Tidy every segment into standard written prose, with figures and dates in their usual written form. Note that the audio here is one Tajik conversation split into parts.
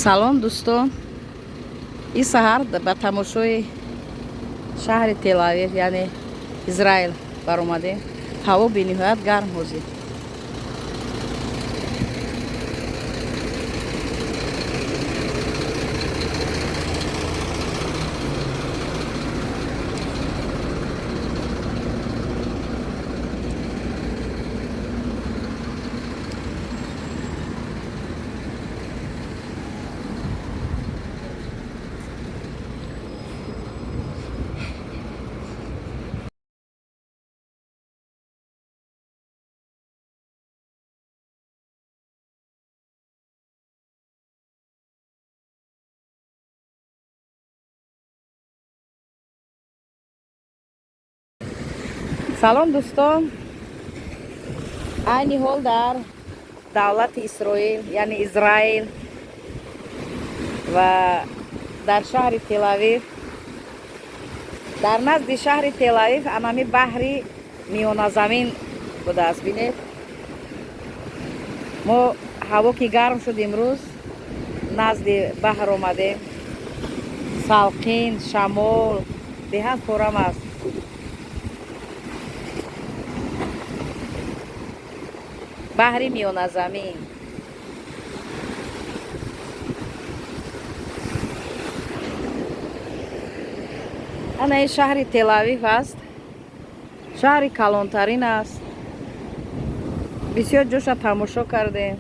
Салом, дӯстон. Ин саҳар ба тамошои шаҳри Телавив, яъне Израил, баромадем. Ҳаво бениҳоят гарм ҳозир. Салом, дӯстон. Айни ҳол дар давлати Исроил, яъне Израил, ва дар шаҳри Телавив. Дар назди шаҳри Телавив анами баҳри Миёназамин будааст. Бинед, мо ҳаво ки гарм шуд, имрӯз назди баҳр омадем. Салқин, шамол беҳад форам аст. Баҳри Миёназамин. Ана ин шаҳри Телавив аст, шаҳри калонтарин аст. Бисёр ҷоша тамошо кардем.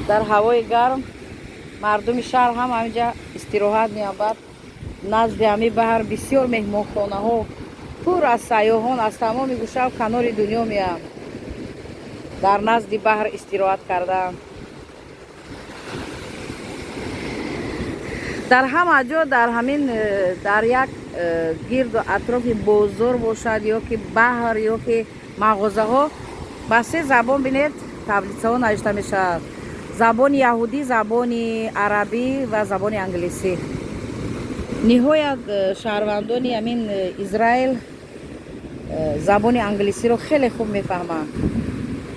Дар ҳавои гарм мардуми шаҳр ҳам ҳаминҷа истироҳат меёбад. Назди ҳами баҳр бисёр меҳмонхонаҳо пур аз сайёҳон, аз тамоми гӯшаву канори дунё меянд дар назди баҳр истироҳат кардан. Дар ҳама ҷо, дар ҳамин дар як гирду атрофи бозор бошад ё ки баҳр, ё ки мағозаҳо, ба се забон, бинед, таблицаҳо навишта мешавад: забони яҳудӣ, забони арабӣ ва забони англисӣ. Ниҳоят шаҳрвандони ҳамин Израил забони англисиро хеле хуб мефаҳманд.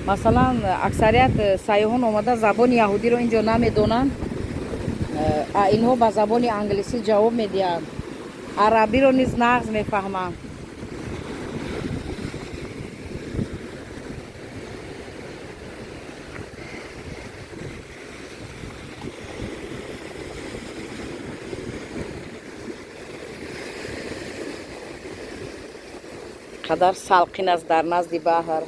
Масалан, аксарият сайёҳон омада забони яҳудиро ин ҷо намедонанд, инҳо ба забони англисӣ ҷавоб медиҳанд, арабиро низ нағз мефаҳманд. Қадар салқин аст дар назди баҳр.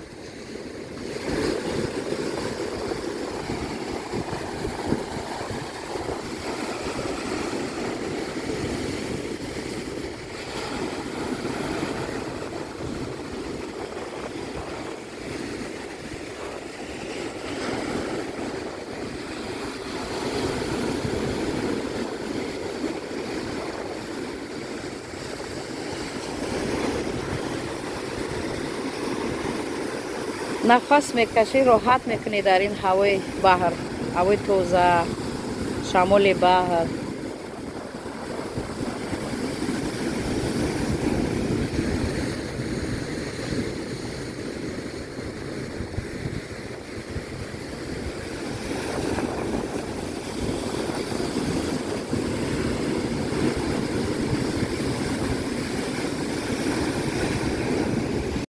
Нафас мекашӣ, роҳат мекунӣ дар ин ҳавои баҳр, ҳавои тоза, шамоли баҳр.